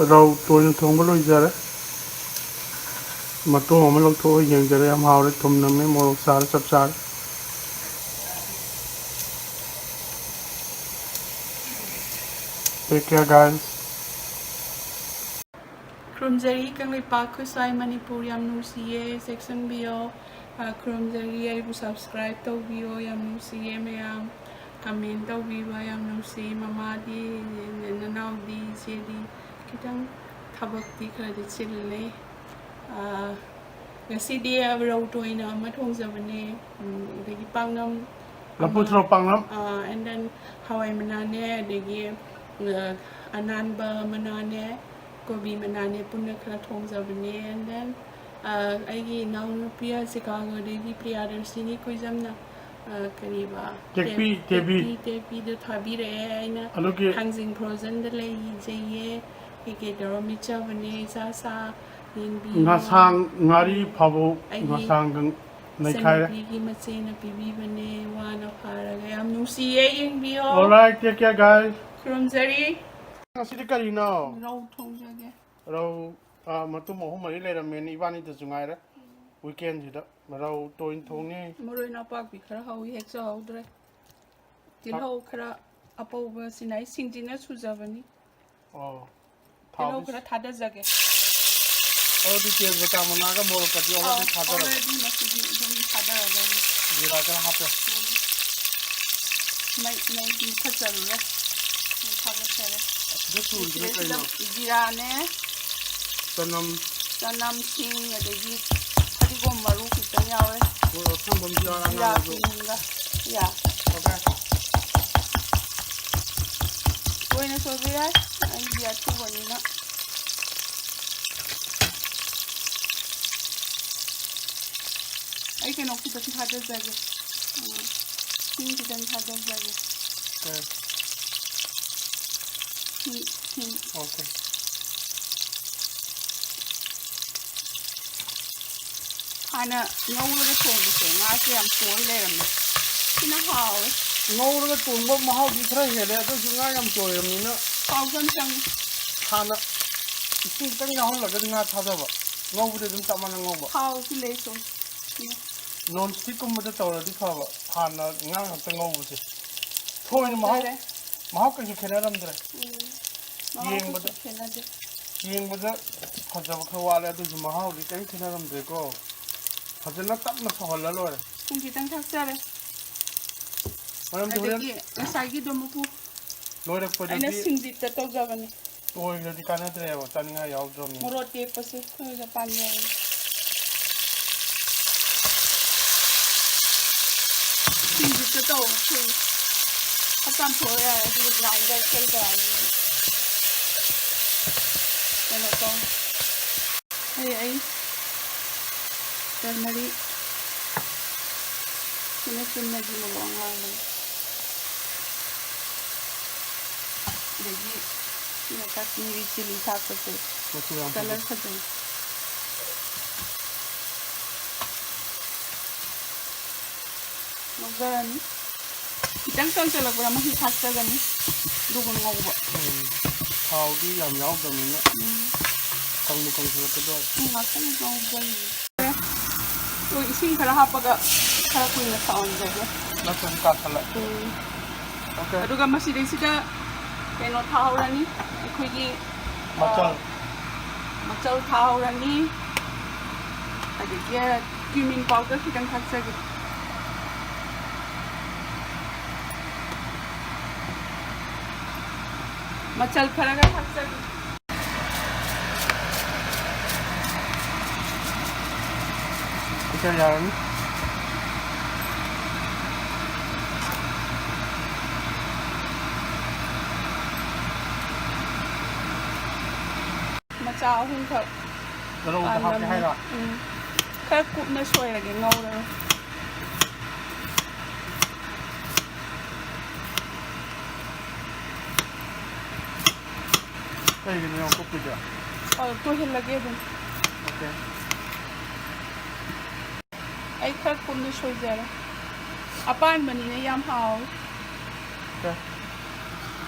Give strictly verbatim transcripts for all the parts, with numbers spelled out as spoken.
ꯔꯧ ꯇꯣꯏꯅ ꯊꯣꯡꯕ ꯂꯣꯏꯖꯔꯦ꯫ ꯃꯇꯣꯡ ꯑꯃ ꯂꯧꯊꯣꯛꯑ ꯌꯦꯡꯖꯔꯦ꯫ ꯌꯥꯝ ꯍꯥꯎꯔꯦ꯫ ꯊꯨꯝ ꯅꯝꯃꯦ꯫ ꯃꯣꯔꯣꯛ ꯁꯥꯔꯦ꯫ ꯆꯞ ꯆꯥꯔꯦ꯫ Take care, guys. ꯈꯨꯔꯨꯝꯖꯔꯤ Kangleipak ꯈꯨꯠꯁꯥꯏ Manipur. ꯌꯥꯝ ꯅꯨꯡꯁꯤꯌꯦ꯫ ꯆꯦꯛꯁꯤꯟꯕꯤꯌꯣ꯫ ꯑ, ꯈꯨꯔꯨꯝꯖꯔꯤ꯫ ꯑꯩꯕꯨ subscribe ꯇꯧꯕꯤꯌꯣ꯫ ꯌꯥꯝ ꯅꯨꯡꯁꯤꯌꯦ ꯃꯌꯥꯝ꯫ Comment ꯇꯧꯕꯤꯕ ꯌꯥꯝ ꯅꯨꯡꯁꯤ꯫ ꯃꯃꯥꯗꯤ, ꯅꯅꯥꯎꯗꯤ, ꯏꯆꯦꯗꯤ ꯈꯤꯇꯪ ꯊꯕꯛꯇꯤ ꯈꯔꯗꯤ ꯆꯤꯜꯂꯦ꯫ ꯑ, ꯉꯁꯤꯗꯤ ꯔꯧ ꯇꯣꯏꯅ ꯑꯃ ꯊꯣꯡꯖꯕꯅꯦ꯫ ꯎꯝ, ꯑꯗꯒꯤ ꯄꯥꯛꯅꯝ ꯂꯐꯨ ꯑꯃ, ꯊꯔꯣ ꯄꯥꯛꯅꯝ꯫ ꯑ, and then ꯍꯋꯥꯏ ꯃꯅꯥꯅꯦ, ꯑꯗꯒꯤ, ꯑ, ꯑꯅꯥꯟꯕ ꯃꯅꯥꯅꯦ, ꯀꯣꯕꯤ ꯃꯅꯥꯅꯦ, ꯄꯨꯟꯅ ꯈꯔ ꯊꯣꯡꯖꯕꯅꯦ꯫ And then, ꯑ, ꯑꯩꯒꯤ ꯏꯅꯥꯎꯅꯨꯄꯤ ꯆꯤꯀꯥꯒꯣꯗꯒꯤ ꯄ꯭ꯔꯤꯌꯥꯗꯔꯁꯤꯅꯤ ꯀꯨꯏꯖꯝꯅ, ꯑ, ꯀꯔꯤꯕ? ꯇꯦꯛꯄꯤ, ꯇꯦꯛ-, ꯇꯦꯕꯤ꯫ ꯇꯦꯛꯄꯤ, ꯇꯦꯛꯄꯤꯗꯣ ꯊꯥꯕꯤꯔꯛꯑꯦ꯫ ꯑꯩꯅ ꯑꯗꯨꯒꯤ ꯊꯥꯡꯖꯤꯡ frozenꯗ ꯂꯩꯖꯩꯌꯦ꯫ ꯀꯩꯀꯩ ꯇꯧꯔ ꯃꯤꯠꯆꯕꯅꯦ꯫ ꯏꯆꯥ ꯁꯥ ꯌꯦꯡꯕꯤꯌꯣ꯫ ꯉꯁꯥꯡ, ꯉꯥꯔꯤ ꯐꯥꯎꯕ ꯑꯩꯒꯤ ꯉꯁꯥꯡꯒ ꯅꯩꯈꯥꯏꯔꯦ꯫ ꯏꯆꯟꯅꯨꯄꯤꯒꯤ ꯃꯆꯦꯅ ꯄꯤꯕꯤꯕꯅꯦ꯫ ꯋꯥꯅ ꯐꯥꯔꯒ꯫ ꯌꯥꯝ ꯅꯨꯡꯁꯤꯌꯦ꯫ ꯌꯦꯡꯕꯤꯌꯣ꯫ Alright, take care, guys. ꯈꯨꯔꯨꯝꯖꯔꯤ꯫ ꯉꯁꯤꯗꯤ ꯀꯔꯤꯅꯣ? ꯔꯧ ꯊꯣꯡꯖꯒꯦ꯫ ꯔꯧ, ꯑ, ꯃꯇꯨꯝ ꯑꯍꯨꯝ ꯃꯔꯤ ꯂꯩꯔꯝꯃꯦꯅꯦ, ꯏꯕꯥꯅꯤꯗꯁꯨ ꯉꯥꯏꯔꯦ꯫ Weekendꯁꯤꯗ ꯔꯧ ꯇꯣꯏꯅ ꯊꯣꯡꯉꯤ꯫ ꯃꯔꯣꯏ ꯅꯄꯥꯛꯄꯤ ꯈꯔ ꯍꯧꯏ, ꯍꯦꯛꯆꯍꯧꯗ꯭ꯔꯦ꯫ ꯇꯤꯜꯍꯧ ꯈꯔ ꯑꯄꯧꯕꯁꯤꯅ ꯑꯩ ꯁꯤꯡꯁꯤꯅ ꯁꯨꯖꯕꯅꯤ꯫ ꯑꯣ꯫ ꯇꯤꯜꯍꯧ ꯊꯥꯎꯗꯤ ꯈꯔ ꯊꯥꯗꯖꯒꯦ꯫ ꯑꯗꯨꯗꯤ ꯇꯦꯖꯄꯇꯥ ꯃꯅꯥꯒ ꯃꯣꯔꯣꯛꯀꯗꯤ already ꯑꯧ, ꯊꯥꯗꯔꯕ? Already ꯃꯁꯤꯗꯤ ꯑꯗꯨꯝ ꯊꯥꯗꯔꯗꯕꯅꯤ꯫ ꯖꯤꯔꯥ ꯈꯔ ꯍꯥꯞꯄꯦ꯫ ꯎꯝ꯫ ꯃꯩ, ꯃꯩ ꯃꯨꯊꯠꯆꯔꯨꯔꯦ꯫ ꯃꯩ ꯊꯥꯒꯠꯆꯔꯦ꯫ ꯑꯁꯤꯗ ꯁꯨꯔꯤꯁꯤꯅ ꯁꯤꯗꯩꯁꯤꯗ ꯀꯩꯅꯣ? ꯖꯤꯔꯥꯅꯦ꯫ ꯆꯅꯝ꯫ ꯆꯅꯝ, ꯁꯤꯡ, ꯑꯗꯒꯤ ꯐꯗꯤꯒꯣꯝ ꯃꯔꯨ ꯈꯤꯇꯪ ꯌꯥꯎꯔꯦ꯫ ꯃꯣꯔꯣꯛ ꯑꯁꯪꯕ ꯑꯃꯁꯨ ꯌꯥꯎꯔꯦ, ꯖꯤꯔꯥ, ꯑꯉꯥꯡꯕꯁꯨ꯫ ꯀꯨꯏꯅꯒ꯫ ꯌꯥ꯫ Okay꯫ ꯂꯣꯏꯅ ꯁꯣꯏꯕ ꯌꯥꯏ꯫ ꯑꯩꯗꯤ ꯑꯊꯨꯕꯅꯤꯅ꯫ ꯑꯩ ꯀꯩꯅꯣ ꯈꯤꯇꯪ ꯊꯥꯗꯖꯒꯦ꯫ ꯎꯝ, ꯁꯤꯡ ꯈꯤꯇꯪ ꯊꯥꯗꯖꯒꯦ꯫ ꯎꯝ꯫ ꯁꯤꯡ, ꯁꯤꯡ꯫ Okay꯫ ꯍꯥꯟꯅ ꯉꯧꯔꯒ ꯊꯣꯡꯕꯁꯦ ꯉꯥꯁꯦ ꯌꯥꯝ ꯇꯣꯏ ꯂꯩꯔꯝꯃꯦ꯫ ꯁꯤꯅ ꯍꯥꯎꯋꯦ꯫ ꯉꯧꯔꯒ ꯊꯣꯡꯕ ꯃꯍꯥꯎꯗꯤ ꯈꯔ ꯍꯦꯜꯂꯦ, ꯑꯗꯨꯁꯨ ꯉꯥ ꯌꯥꯝ ꯇꯣꯏꯔꯕꯅꯤꯅ꯫ ꯊꯥꯎꯁꯨ ꯌꯥꯝ ꯆꯪꯉꯤ꯫ ꯍꯥꯟꯅ ꯏꯁꯤꯡ ꯈꯤꯇꯪ ꯌꯥꯎꯍꯜꯂꯒꯗꯤ ꯉꯥ ꯊꯥꯗꯕ, ꯉꯧꯕꯗꯤ ꯑꯗꯨꯝ ꯆꯞ ꯃꯥꯟꯅ ꯉꯧꯕ꯫ ꯊꯥꯎꯁꯨ ꯂꯩ ꯁꯨꯝ꯫ ꯅꯣꯟ ꯁ꯭ꯇꯤꯛꯀꯨꯝꯕꯗ ꯇꯧꯔꯗꯤ ꯐꯕ, ꯍꯥꯟꯅ ꯉꯥ ꯉꯥꯛꯇ ꯉꯧꯕꯁꯦ꯫ ꯊꯣꯏꯅ ꯃꯍꯥꯎ, ꯐꯖꯔꯦ꯫ ꯃꯍꯥꯎ ꯀꯩꯁꯨ ꯈꯦꯠꯅꯔꯝꯗ꯭ꯔꯦ꯫ ꯎꯝ꯫ ꯃꯍꯥꯎ ꯌꯦꯡꯕꯗ, ꯀꯩꯁꯨ ꯈꯦꯠꯅꯗꯦ꯫ ꯌꯦꯡꯕꯗ ꯐꯖꯕ ꯈꯔ ꯋꯥꯠꯂꯦ, ꯑꯗꯨꯁꯨ ꯃꯍꯥꯎꯗꯤ ꯀꯔꯤꯝ ꯈꯦꯠꯅꯔꯝꯗ꯭ꯔꯦꯀꯣ꯫ ꯐꯖꯅ ꯇꯞꯅ ꯁꯧꯍꯜꯂ ꯂꯣꯏꯔꯦ꯫ ꯊꯨꯝ ꯈꯤꯇꯪ ꯊꯥꯛꯆꯔꯦ꯫ ꯃꯔꯝꯗꯤ ꯍꯣꯔꯦꯟ ꯑꯗꯒꯤ ꯉꯁꯥꯏꯒꯤꯗꯣ ꯃꯀꯨ ꯑꯩꯅ ꯂꯣꯏꯔꯛꯄꯗꯗꯤ ꯁꯤꯡꯖꯤꯠꯇ ꯇꯧꯖꯕꯅꯤ꯫ ꯇꯣꯏꯈ꯭ꯔꯗꯤ ꯀꯥꯟꯅꯗ꯭ꯔꯦꯕ, ꯆꯥꯅꯤꯡꯉꯥꯏ ꯌꯥꯎꯗ꯭ꯔꯕꯅꯤꯅ꯫ ꯃꯣꯔꯣꯛ ꯑꯇꯦꯛꯄꯁꯦ ꯑꯩꯈꯣꯏ ꯃꯄꯥꯟꯗ ꯌꯥꯎꯕꯅꯤ꯫ ꯁꯤꯡꯖꯤꯠꯇ ꯇꯧꯕ ꯊꯨꯝ ꯈꯔ ꯆꯥꯝꯊꯣꯛꯑ ꯌꯥꯔꯦ, ꯑꯗꯨꯒ ꯒ꯭ꯔꯥꯏꯟꯗꯔ ꯀꯩ ꯀꯔꯥ ꯀꯩꯅꯣ ꯇꯧ꯫ ꯑꯩ, ꯑꯩ ꯇꯔꯃꯔꯤ꯫ ꯁꯤꯅ ꯆꯨꯝꯅꯒꯤ ꯃꯣꯔꯣꯛ ꯑꯉꯥꯡꯕꯅꯤ꯫ ꯑꯗꯒꯤ ꯁꯤꯅ ꯀꯥꯁꯃꯤꯔꯤ ꯆꯤꯂꯤ ꯊꯥꯛꯄꯁꯦ꯫ ꯃꯆꯨ ꯌꯥꯝ ꯐꯖꯩ꯫ ꯀꯂꯔ ꯐꯖꯩ꯫ ꯉꯧꯖꯔꯅꯤ꯫ ꯈꯤꯇꯪ ꯀꯪꯁꯤꯜꯂꯛꯄꯗ ꯃꯍꯤ ꯊꯥꯛꯆꯒꯅꯤ꯫ ꯑꯗꯨꯒ ꯉꯧꯕ꯫ ꯎꯝ꯫ ꯊꯥꯎꯗꯤ ꯌꯥꯝ ꯌꯥꯎꯗꯕꯅꯤꯅ ꯎꯝ꯫ ꯀꯪꯕꯨ ꯀꯪꯁꯤꯜꯂꯛꯀꯗꯧꯔꯦ꯫ ꯎꯝ, ꯉꯥꯛꯇꯪ ꯉꯧꯖꯔꯅꯤ꯫ ꯑꯗꯨ ꯏꯁꯤꯡ ꯈꯔ ꯍꯥꯞꯄꯒ ꯈꯔ ꯀꯨꯏꯅ ꯁꯧꯍꯟꯖꯒꯦ꯫ ꯅꯠꯇ꯭ꯔꯗꯤ ꯀꯥꯁꯜꯂꯛ꯫ ꯎꯝ꯫ ꯑꯣꯀꯦ꯫ ꯑꯗꯨꯒ ꯃꯁꯤꯗꯩꯁꯤꯗ ꯀꯩꯅꯣ ꯊꯥꯍꯧꯔꯅꯤ꯫ ꯑꯩꯈꯣꯏꯒꯤ, ꯑ, ꯃꯆꯜ꯫ ꯃꯆꯜ ꯊꯥꯍꯧꯔꯅꯤ꯫ ꯑꯗꯒꯤ cumin powder ꯈꯤꯇꯪ ꯊꯥꯛꯆꯒꯦ꯫ ꯃꯆꯜ ꯈꯔꯒ ꯊꯥꯛꯆꯒꯦ꯫ ꯏꯆꯟ ꯌꯥꯔꯅꯤ꯫ ꯃꯆꯥ ꯑꯍꯨꯝꯈꯛ ꯇꯤꯜꯍꯧꯗꯣ ꯍꯥꯞꯀꯦ ꯄꯥꯜꯂꯝꯅꯤ꯫ ꯍꯥꯏꯔꯣ? ꯎꯝ꯫ ꯈꯔ ꯀꯨꯞꯅ ꯁꯣꯏꯔꯒꯦ, ꯉꯧꯔꯒ꯫ ꯀꯩꯒꯤꯅꯣ ꯌꯥꯝ ꯀꯨꯞꯄꯤꯗꯤ? ꯑ, ꯇꯣꯏꯍꯜꯂꯒꯦ ꯑꯗꯨꯝ꯫ ꯑꯣꯀꯦ꯫ ꯑꯩ ꯈꯔ ꯀꯨꯞꯅ ꯁꯣꯏꯖꯔꯦ꯫ ꯑꯄꯥꯟꯕꯅꯤꯅ ꯌꯥꯝ ꯍꯥꯎꯋꯦ꯫ ꯑꯣꯀꯦ꯫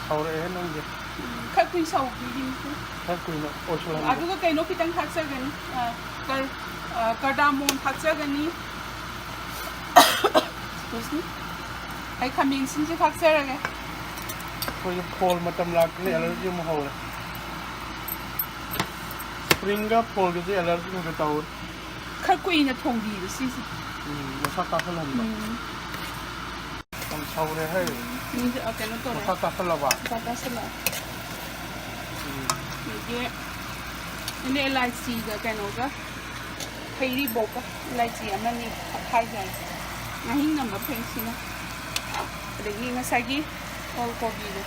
ꯍꯧꯔꯛꯑꯦ ꯅꯪꯒꯤ꯫ ꯈꯔ ꯀꯨꯏ ꯁꯧꯕꯤꯒꯤꯁꯦ꯫ ꯈꯔ ꯀꯨꯏꯅ ꯑꯣꯏꯁꯜꯍꯟꯒꯦ꯫ ꯑꯗꯨꯒ ꯀꯩꯅꯣ ꯈꯤꯇꯪ ꯊꯥꯛꯆꯒꯅꯤ꯫ ꯑ, ꯀꯔ-, ꯑ, cardamom ꯊꯥꯛꯆꯒꯅꯤ꯫ Excuse me꯫ ꯑꯩ ꯈꯥꯃꯦꯟ ꯑꯁꯤꯟꯁꯦ ꯊꯥꯛꯆꯔꯒꯦ꯫ ꯑꯩꯈꯣꯏꯁꯨ fall ꯃꯇꯝ ꯂꯥꯛꯇꯅ allergy ꯑꯃꯨꯛ ꯍꯧꯔꯦ꯫ Springꯒ fallꯒꯁꯦ allergy ꯑꯃꯨꯛ ꯇꯧꯔꯦ꯫ ꯈꯔ ꯀꯨꯏꯅ ꯊꯣꯡꯕꯤꯕ ꯁꯤꯁꯦ꯫ ꯎꯝ, ꯃꯁꯥ ꯀꯥꯁꯜꯍꯟꯕ꯫ ꯎꯝ꯫ ꯌꯥꯝ ꯁꯧꯔꯦ ꯍꯦ꯫ ꯎꯝ, ꯑ, ꯀꯩꯅꯣ ꯇꯧꯔꯦ꯫ ꯃꯁꯥ ꯀꯥꯁꯜꯂꯕ? ꯃꯁꯥ ꯀꯥꯁꯜꯂꯛꯑꯦ꯫ ꯎꯝ꯫ ꯑꯗꯒꯤ ꯑꯩꯅ ꯏꯂꯥꯏꯆꯤꯒ ꯀꯩꯅꯣꯒ, ꯍꯩꯔꯤꯕꯣꯞꯀ ꯏꯂꯥꯏꯆꯤ ꯑꯃꯅꯤ ꯊꯥꯛꯈꯥꯏꯈ꯭ꯔꯦ꯫ ꯉꯥꯍꯤꯡ ꯅꯝꯕ ꯐꯩ ꯁꯤꯅ꯫ ꯑꯗꯒꯤ ꯉꯁꯥꯏꯒꯤ ꯑꯣꯜ ꯀꯣꯕꯤꯗꯣ꯫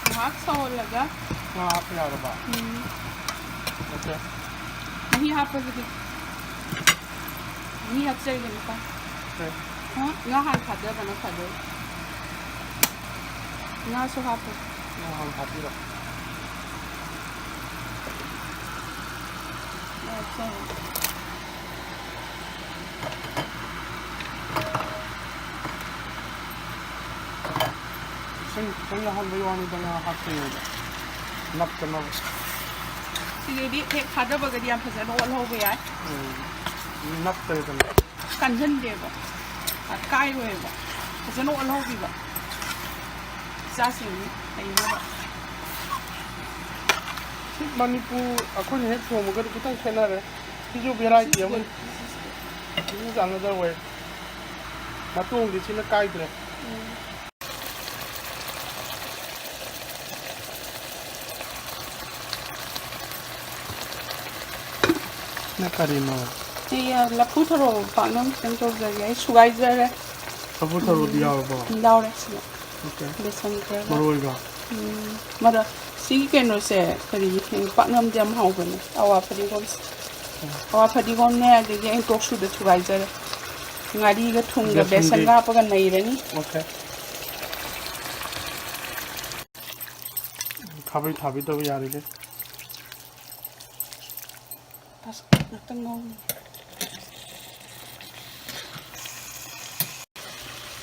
ꯉꯥꯏꯍꯥꯛ ꯁꯧꯍꯜꯂꯒ꯫ ꯉꯥ ꯍꯥꯞꯄ ꯌꯥꯔꯕ? ꯎꯝ꯫ Okay꯫ ꯃꯍꯤ ꯍꯥꯞꯄꯒꯤꯗꯤ꯫ ꯃꯍꯤ ꯍꯥꯞꯆꯔꯒꯦ ꯅꯨꯄꯥ꯫ Okay꯫ ꯍꯥ? ꯉꯥ ꯍꯥꯟꯅ ꯊꯥꯗꯕꯅ ꯐꯗꯣꯏ꯫ ꯉꯥꯁꯨ ꯍꯥꯞꯄꯣ꯫ ꯉꯥ ꯍꯥꯟꯅ ꯍꯥꯞꯄꯤꯔꯣ꯫ ꯉꯥ ꯍꯥꯞꯆꯔꯒꯦ꯫ ꯏꯁꯤꯡ ꯈꯤꯇꯪ ꯌꯥꯎꯍꯟꯕꯩ ꯋꯥꯅꯤꯗ, ꯉꯥ ꯍꯥꯞꯇ꯭ꯔꯤꯉꯩꯗ ꯅꯞꯇꯅꯕ꯫ ꯁꯤꯗꯩꯗꯤ ꯍꯦꯛ ꯊꯥꯗꯕꯒꯗꯤ ꯌꯥꯝ ꯐꯖꯅ ꯑꯣꯠꯍꯧꯕ ꯌꯥꯏ꯫ ꯎꯝ, ꯅꯞꯇ꯭ꯔꯦꯗꯅ꯫ ꯀꯟꯁꯤꯟꯗꯦꯕ, ꯀꯥꯏꯔꯣꯏꯕ, ꯐꯖꯅ ꯑꯣꯠꯍꯧꯕꯤꯕ ꯏꯆꯥꯁꯤꯡꯅꯤ ꯍꯩꯅꯕ꯫ ꯁꯤ ꯃꯅꯤꯄꯨꯔ ꯑꯩꯈꯣꯏꯅ ꯍꯦꯛ ꯊꯣꯡꯕꯒꯗꯤ ꯈꯤꯇꯪ ꯈꯦꯠꯅꯔꯦ꯫ ꯁꯤꯁꯨ variety ꯑꯃꯅꯤ꯫ This is another way꯫ ꯃꯇꯣꯡꯗꯤ ꯁꯤꯅ ꯀꯥꯏꯗ꯭ꯔꯦ꯫ ꯎꯝ꯫ ꯅꯪ ꯀꯔꯤꯅꯣ? ꯑꯩ, ꯑ, ꯂꯐꯨ ꯊꯔꯣ ꯄꯥꯛꯅꯝ ꯈꯤꯇꯪ ꯇꯧꯖꯒꯦ꯫ ꯑꯩ ꯁꯨꯒꯥꯏꯖꯔꯦ꯫ ꯂꯐꯨ ꯊꯔꯣꯗꯤ ꯎꯝ, ꯌꯥꯎꯔꯕꯣ? ꯌꯥꯎꯔꯦ ꯁꯤꯗ꯫ Okay꯫ ꯕꯦꯁꯟ ꯈꯔꯒ꯫ ꯃꯔꯣꯏꯒ? ꯎꯝ, ꯃꯔꯣꯏ꯫ ꯁꯤꯒꯤ ꯀꯩꯅꯣꯁꯦ ꯀꯔꯤ, ꯄꯥꯛꯅꯝꯗꯤ ꯌꯥꯝ ꯍꯥꯎꯕꯅꯦ꯫ ꯑꯋꯥ ꯐꯗꯤꯒꯣꯝꯁꯦ꯫ ꯎꯝ꯫ ꯑꯋꯥ ꯐꯗꯤꯒꯣꯝꯅꯦ, ꯑꯗꯒꯤ ꯑꯩ ꯇꯣꯛꯁꯨꯗ ꯁꯨꯒꯥꯏꯖꯔꯦ꯫ ꯉꯥꯔꯤꯒ ꯊꯨꯝꯒ ꯕꯦꯁꯟꯗꯤ? ꯕꯦꯁꯟꯒ ꯍꯥꯞꯄꯒ ꯅꯩꯔꯅꯤ꯫ Okay꯫ ꯈꯥꯕꯩ ꯊꯥꯕꯤꯗꯕ ꯌꯥꯔꯤꯗꯤ꯫ ꯑꯁ, ꯉꯥꯛꯇꯪ ꯉꯧꯒꯦ꯫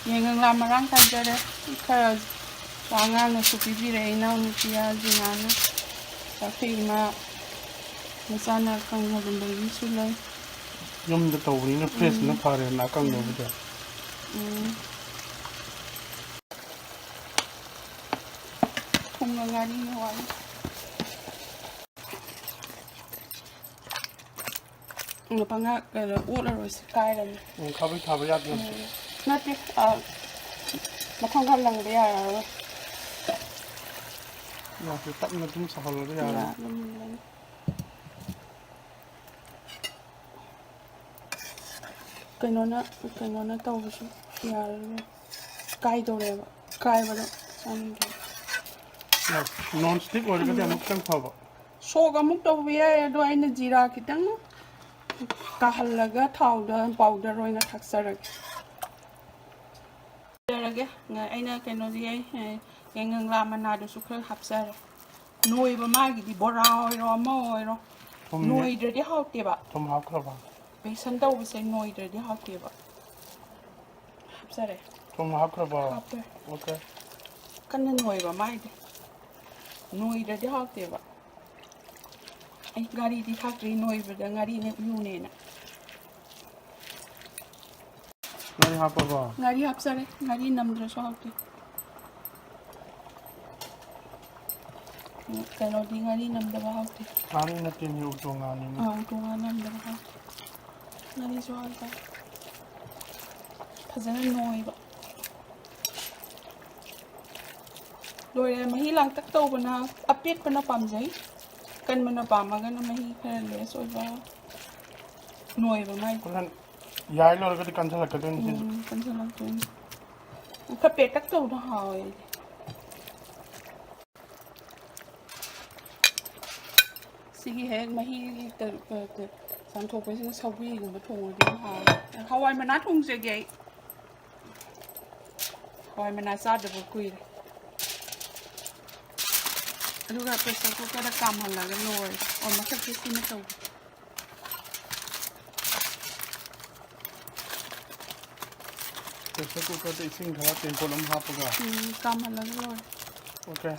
ꯌꯦꯡꯉꯪꯂꯥ ꯃꯔꯥꯡ ꯀꯥꯏꯖꯔꯦ꯫ ꯈꯔ ꯋꯥ ꯉꯥꯡꯅꯁꯨ ꯄꯤꯕꯤꯔꯛꯑꯦ ꯏꯅꯥꯎꯅꯨꯄꯤ ꯖꯤꯅꯥꯅ꯫ ꯑꯩꯈꯣꯏ ꯏꯃꯥ ꯃꯆꯥꯅ ꯀꯪꯅꯒꯨꯝꯕꯒꯤꯁꯨ ꯂꯩ꯫ ꯌꯨꯝꯗ ꯇꯧꯕꯅꯤꯅ ꯐ꯭ꯔꯦꯁꯅ ꯎꯝ꯫ ꯐꯔꯦꯅ ꯑꯀꯪꯕꯕꯨꯗꯤ꯫ ꯎꯝ꯫ ꯊꯨꯝꯒ ꯉꯥꯔꯤꯒ ꯋꯥꯔꯤ꯫ ꯄꯉꯥ ꯀꯩꯅꯣ ꯑꯣꯠꯂꯔꯣꯏꯁꯤ, ꯀꯥꯏꯔꯅꯤ꯫ ꯎꯝ, ꯈꯥꯕꯩ ꯊꯥꯕ ꯌꯥꯗꯦ꯫ ꯎꯝ, ꯅꯠꯇꯦ, ꯑ, ꯃꯊꯪ ꯈꯔ ꯂꯪꯕ ꯌꯥꯔꯔꯣꯏ꯫ ꯌꯥꯗꯦ, ꯇꯞꯅ ꯑꯗꯨꯝ ꯁꯧꯍꯜꯂꯒ ꯌꯥꯔꯦ꯫ ꯌꯥꯔꯅꯤ꯫ ꯀꯩꯅꯣꯅ, ꯀꯩꯅꯣꯅ ꯇꯧꯕꯁꯨ ꯌꯥꯔꯔꯣꯏ꯫ ꯀꯥꯏꯗꯧꯔꯦꯕ꯫ ꯀꯥꯏꯕꯗꯣ ꯆꯥꯅꯤꯡꯗꯦ꯫ ꯅꯣꯟ ꯁ꯭ꯇꯤꯛ ꯑꯣꯏꯔꯒꯗꯤ ꯎꯝ꯫ ꯑꯃꯨꯛ ꯈꯤꯇꯪ ꯐꯕ꯫ ꯁꯣꯛ ꯑꯃꯨꯛ ꯇꯧꯕ ꯌꯥꯏ, ꯑꯗꯣ ꯑꯩꯅ ꯖꯤꯔꯥ ꯈꯤꯇꯪ ꯀꯥꯍꯜꯂꯒ ꯊꯥꯎꯗ ꯄꯥꯎꯗꯔ ꯑꯣꯏꯅ ꯊꯥꯛꯆꯔꯒꯦ꯫ ꯍꯥꯞꯆꯔꯒꯦ꯫ ꯉ-, ꯑꯩꯅ ꯀꯩꯅꯣꯗꯤ, ꯑꯩ, ꯑꯦ, ꯌꯥꯏꯉꯪꯂꯥ ꯃꯅꯥꯗꯨꯁꯨ ꯈꯔ ꯍꯥꯞꯆꯔꯦ꯫ ꯅꯣꯏꯕ ꯃꯥꯒꯤꯗꯤ ꯕꯣꯔꯥ ꯑꯣꯏꯔꯣ ꯑꯃ ꯑꯣꯏꯔꯣ꯫ ꯊꯨꯝꯅꯦ꯫ ꯅꯣꯏꯗ꯭ꯔꯗꯤ ꯍꯥꯎꯇꯦꯕ꯫ ꯊꯨꯝ ꯍꯥꯞꯈ꯭ꯔꯕ? ꯕꯦꯁꯟ ꯇꯧꯕꯁꯦ ꯅꯣꯏꯗ꯭ꯔꯗꯤ ꯍꯥꯎꯇꯦꯕ꯫ ꯍꯥꯞꯆꯔꯦ꯫ ꯊꯨꯝ ꯍꯥꯞꯈ꯭ꯔꯕ? ꯍꯥꯞꯄꯦ꯫ ꯑꯣꯀꯦ꯫ ꯀꯟꯅ ꯅꯣꯏꯕ ꯃꯥꯏꯗꯤ꯫ ꯅꯣꯏꯗ꯭ꯔꯗꯤ ꯍꯥꯎꯇꯦꯕ꯫ ꯑꯩ ꯉꯥꯔꯤꯗꯤ ꯊꯥꯛꯇ꯭ꯔꯤ, ꯅꯣꯏꯕꯗ ꯉꯥꯔꯤꯅ ꯏꯌꯨꯅꯦꯅ꯫ ꯉꯥꯔꯤ ꯍꯥꯞꯄꯕꯣ? ꯉꯥꯔꯤ ꯍꯥꯞꯆꯔꯦ꯫ ꯉꯥꯔꯤ ꯅꯝꯗ꯭ꯔꯁꯨ ꯍꯥꯎꯇꯦ꯫ ꯀꯩꯅꯣꯗꯤ ꯉꯥꯔꯤ ꯅꯝꯗꯕ ꯍꯥꯎꯇꯦ꯫ ꯉꯥꯔꯤ ꯅꯠꯇꯦꯅꯦ, ꯎꯇꯣꯡ ꯉꯥꯅꯤꯅꯦ꯫ ꯑꯥ, ꯎꯇꯣꯡ ꯉꯥ ꯅꯝꯗꯕ ꯍꯥꯎꯇꯦ꯫ ꯉꯥꯔꯤꯁꯨ ꯍꯥꯞꯄꯦ꯫ ꯐꯖꯅ ꯅꯣꯏꯕ꯫ ꯂꯣꯏꯔꯦ꯫ ꯃꯍꯤ ꯂꯥꯡꯇꯛ ꯇꯧꯕꯅ, ꯑꯄꯦꯠꯄꯅ ꯄꯥꯝꯖꯩ꯫ ꯀꯟꯕꯅ ꯄꯥꯝꯃꯒꯅ ꯃꯍꯤ ꯈꯔ ꯂꯦꯁ ꯑꯣꯏꯕ, ꯅꯣꯏꯕ ꯃꯥꯏ꯫ ꯍꯣꯔꯦꯟ ꯌꯥꯏ ꯂꯣꯏꯔꯒꯗꯤ ꯀꯟꯁꯤꯜꯂꯛꯀꯗꯣꯏꯅꯤ ꯁꯤꯁꯨ꯫ ꯎꯝ, ꯀꯟꯁꯤꯜꯂꯛꯇꯣꯏꯅꯤ꯫ ꯈꯔ ꯄꯦꯇꯛ ꯇꯧꯕꯗꯣ ꯍꯥꯎꯋꯦ ꯑꯩꯗꯤ꯫ ꯁꯤꯒꯤ ꯍꯦꯛ ꯃꯍꯤ ꯇ-, ꯇ-, ꯇ-, ꯆꯥꯝꯊꯣꯛꯄꯁꯤꯅ ꯁꯧꯒ꯭ꯔꯤꯒꯨꯝꯕ ꯊꯣꯡꯉꯗꯤ ꯌꯥꯝ ꯍꯥꯎꯋꯦ꯫ ꯍꯋꯥꯏ ꯃꯅꯥ ꯊꯣꯡꯖꯒꯦ ꯑꯩ꯫ ꯍꯋꯥꯏ ꯃꯅꯥ ꯆꯥꯗꯕ ꯀꯨꯏꯔꯦ꯫ ꯑꯗꯨꯒ pressure cooker ꯗ ꯀꯥꯝꯍꯜꯂꯒ ꯂꯣꯏꯔꯦ꯫ ꯑꯣ, ꯃꯊꯛꯁꯦ ꯁꯤꯃ ꯇꯧꯒꯦ꯫ Pressure cooker ꯗ ꯏꯁꯤꯡ ꯈꯔ ꯇꯦꯡꯀꯣꯠ ꯑꯃ ꯍꯥꯞꯄꯒ꯫ ꯎꯝ, ꯀꯥꯝꯍꯜꯂꯒ ꯂꯣꯏꯔꯦ꯫ Okay꯫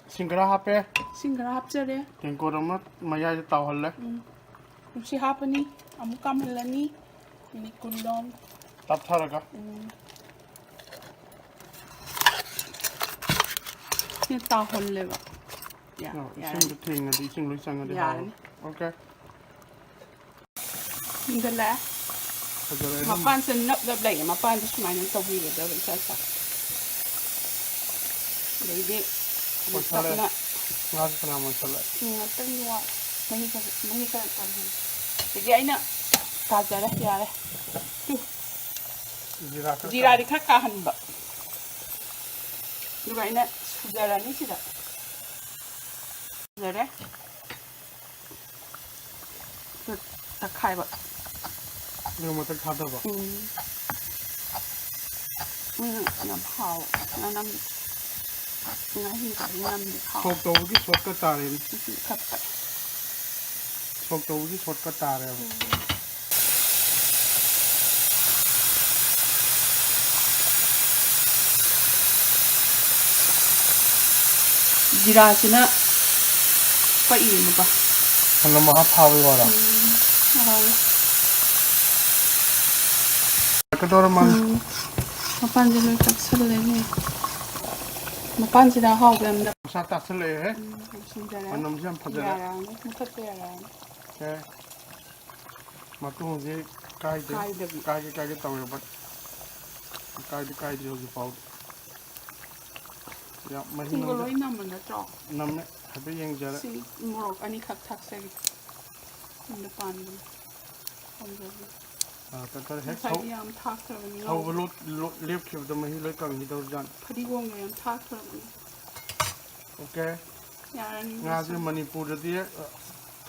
ꯏꯁꯤꯡ ꯈꯔ ꯍꯥꯞꯄꯦ꯫ ꯏꯁꯤꯡ ꯈꯔ ꯍꯥꯞꯆꯔꯦ꯫ ꯇꯦꯡꯀꯣꯠ ꯑꯃ ꯃꯌꯥꯏꯗ ꯇꯥꯎꯍꯜꯂꯦ꯫ ꯎꯝ꯫ ꯀꯨꯝꯁꯤ ꯍꯥꯞꯄꯅꯤ, ꯑꯃꯨꯛ ꯀꯥꯝꯍꯜꯂꯅꯤ꯫ ꯃꯤꯅꯤꯠ ꯀꯨꯟ ꯂꯣꯝ꯫ ꯇꯞꯊꯔꯒ꯫ ꯎꯝ꯫ ꯁꯤ ꯇꯥꯎꯍꯜꯂꯦꯕ꯫ ꯌꯥ-, ꯑꯣ, ꯌꯥꯔꯅꯤ꯫ ꯏꯁꯤꯡꯗꯣ ꯊꯦꯡꯉꯗꯤ, ꯏꯁꯤꯡ ꯂꯣꯏ ꯆꯪꯉꯗꯤ ꯌꯥꯔꯅꯤ꯫ ꯍꯥꯎꯔꯣꯏ꯫ Okay꯫ ꯃꯨꯟꯖꯜꯂꯛꯑꯦ꯫ ꯐꯖꯔꯦ ꯑꯗꯨꯝ꯫ ꯃꯄꯥꯟꯁꯦ ꯅꯞ ꯅꯞ ꯂꯩꯌꯦ꯫ ꯃꯄꯥꯟꯁꯦ ꯁꯨꯃꯥꯏꯅ ꯇꯧꯕꯤꯒꯗꯕ ꯏꯆꯥ ꯏꯆꯥ꯫ ꯑꯗꯩꯗꯤ ꯑꯃꯨꯛ ꯃꯨꯟꯁꯜꯂꯦ꯫ ꯇꯞꯅ ꯉꯥꯁꯨ ꯐꯅꯌꯥꯝ ꯃꯨꯟꯁꯜꯂꯦ꯫ ꯎꯝ, ꯉꯥꯛꯇꯪꯗꯤ ꯋꯥꯠꯂꯤ꯫ ꯃꯍꯤ ꯈꯔ, ꯃꯍꯤ ꯈꯔ ꯀꯪꯍꯟꯒꯦ꯫ ꯑꯗꯒꯤ ꯑꯩꯅ ꯇꯥꯖꯔꯦ, ꯌꯥꯔꯦ꯫ ꯇꯨ꯫ ꯖꯤꯔꯥ ꯈꯔ ꯖꯤꯔꯥꯗꯤ ꯀꯪ- ꯈꯔ ꯀꯥꯍꯟꯕ꯫ ꯑꯗꯨꯒ ꯑꯩꯅ ꯁꯨꯖꯔꯅꯤ ꯁꯤꯗ꯫ ꯁꯨꯖꯔꯦ꯫ ꯇꯛꯈꯥꯏꯕ꯫ ꯑꯗꯨꯒ ꯃꯊꯛ ꯊꯥꯗꯕ꯫ ꯎꯝ꯫ ꯎꯝ, ꯌꯥꯝ ꯍꯥꯎꯋꯦ꯫ ꯉꯥꯅꯝ-, ꯉꯥꯍꯤꯡ ꯉꯥꯅꯝꯗꯤ ꯍꯥꯎꯋꯦ꯫ ꯁꯣꯛ ꯇꯧꯕꯒꯤ shortcut ꯇꯥꯔꯦꯅꯦ꯫ ꯎꯝ, ꯐꯠ ꯐꯠ꯫ ꯁꯣꯛ ꯇꯧꯕꯒꯤ shortcut ꯇꯥꯔꯦꯕ꯫ ꯎꯝ꯫ ꯖꯤꯔꯥꯁꯤꯅ ꯄꯛꯏꯅꯦꯕꯀꯣ꯫ ꯃꯅꯝ ꯃꯍꯥ ꯐꯥꯕꯩ ꯋꯥꯔꯣ? ꯎꯝ, ꯍꯥꯎꯋꯦ꯫ ꯀꯩꯗꯧꯔꯝꯃꯣ? ꯎꯝ, ꯃꯄꯥꯟꯁꯦ ꯂꯣꯏ ꯇꯛꯁꯜꯂꯦꯅꯦ꯫ ꯃꯄꯥꯟꯁꯤꯗ ꯑꯍꯥꯎꯕ ꯌꯥꯝꯅ ꯃꯁꯥ ꯇꯥꯁꯜꯂꯛꯑꯦꯍꯦ꯫ ꯎꯝ, ꯂꯣꯏꯁꯤꯟꯖꯔꯦ꯫ ꯃꯅꯝꯁꯨ ꯌꯥꯝ ꯐꯖꯔꯦ꯫ ꯌꯥꯔꯛꯑꯅꯤ, ꯃꯨꯊꯠꯄ ꯌꯥꯔꯛꯑꯅꯤ꯫ ꯑꯦ꯫ ꯃꯇꯨꯡꯁꯤ ꯀꯥꯏꯗꯦ꯫ ꯀꯥꯏꯗꯕꯤ꯫ ꯀꯥꯏꯒꯦ ꯀꯥꯏꯒꯦ ꯇꯧꯋꯦꯕ꯫ ꯀꯥꯏꯗꯤ ꯀꯥꯏꯗ꯭ꯔꯤ ꯍꯧꯖꯤꯛ ꯐꯥꯎꯗꯤ꯫ ꯌꯥꯝ ꯃꯍꯤ ꯊꯨꯝꯒ ꯅꯝꯗ-, ꯂꯣꯏ ꯅꯝꯕ ꯅꯠꯇ꯭ꯔꯣ? ꯅꯝꯃꯦ꯫ ꯍꯥꯏꯐꯦꯠ ꯌꯦꯡꯖꯔꯦ꯫ ꯁꯤ ꯃꯣꯔꯣꯛ ꯑꯅꯤꯈꯛ ꯊꯥꯛꯆꯒꯦ꯫ ꯌꯨꯝꯗ ꯄꯥꯟꯕꯅꯤ꯫ ꯄꯥꯟꯖꯕꯅꯤ꯫ ꯑꯥ, ꯀꯛꯀꯔ ꯍꯦꯛ ꯉꯁꯥꯏꯗꯤ ꯁꯧ-, ꯌꯥꯝ ꯊꯥꯛꯈ꯭ꯔꯕꯅꯤ ꯁꯧꯕ ꯉꯧꯕ꯫ ꯂꯣꯠ-, ꯂꯣꯠ-, ꯂꯦꯞꯈꯤꯕꯗ ꯃꯍꯤ ꯂꯣꯏ ꯀꯪꯈꯤꯗꯧꯔꯤꯖꯥꯠꯅꯤ꯫ ꯐꯗꯤꯒꯣꯝꯒ ꯌꯥꯝ ꯊꯥꯛꯈ꯭ꯔꯕꯅꯤ꯫ Okay꯫ ꯌꯥꯔꯅꯤ ꯉꯥꯁꯦ ꯁꯨꯝ꯫ ꯃꯅꯤꯄꯨꯔꯗꯗꯤ, ꯑ,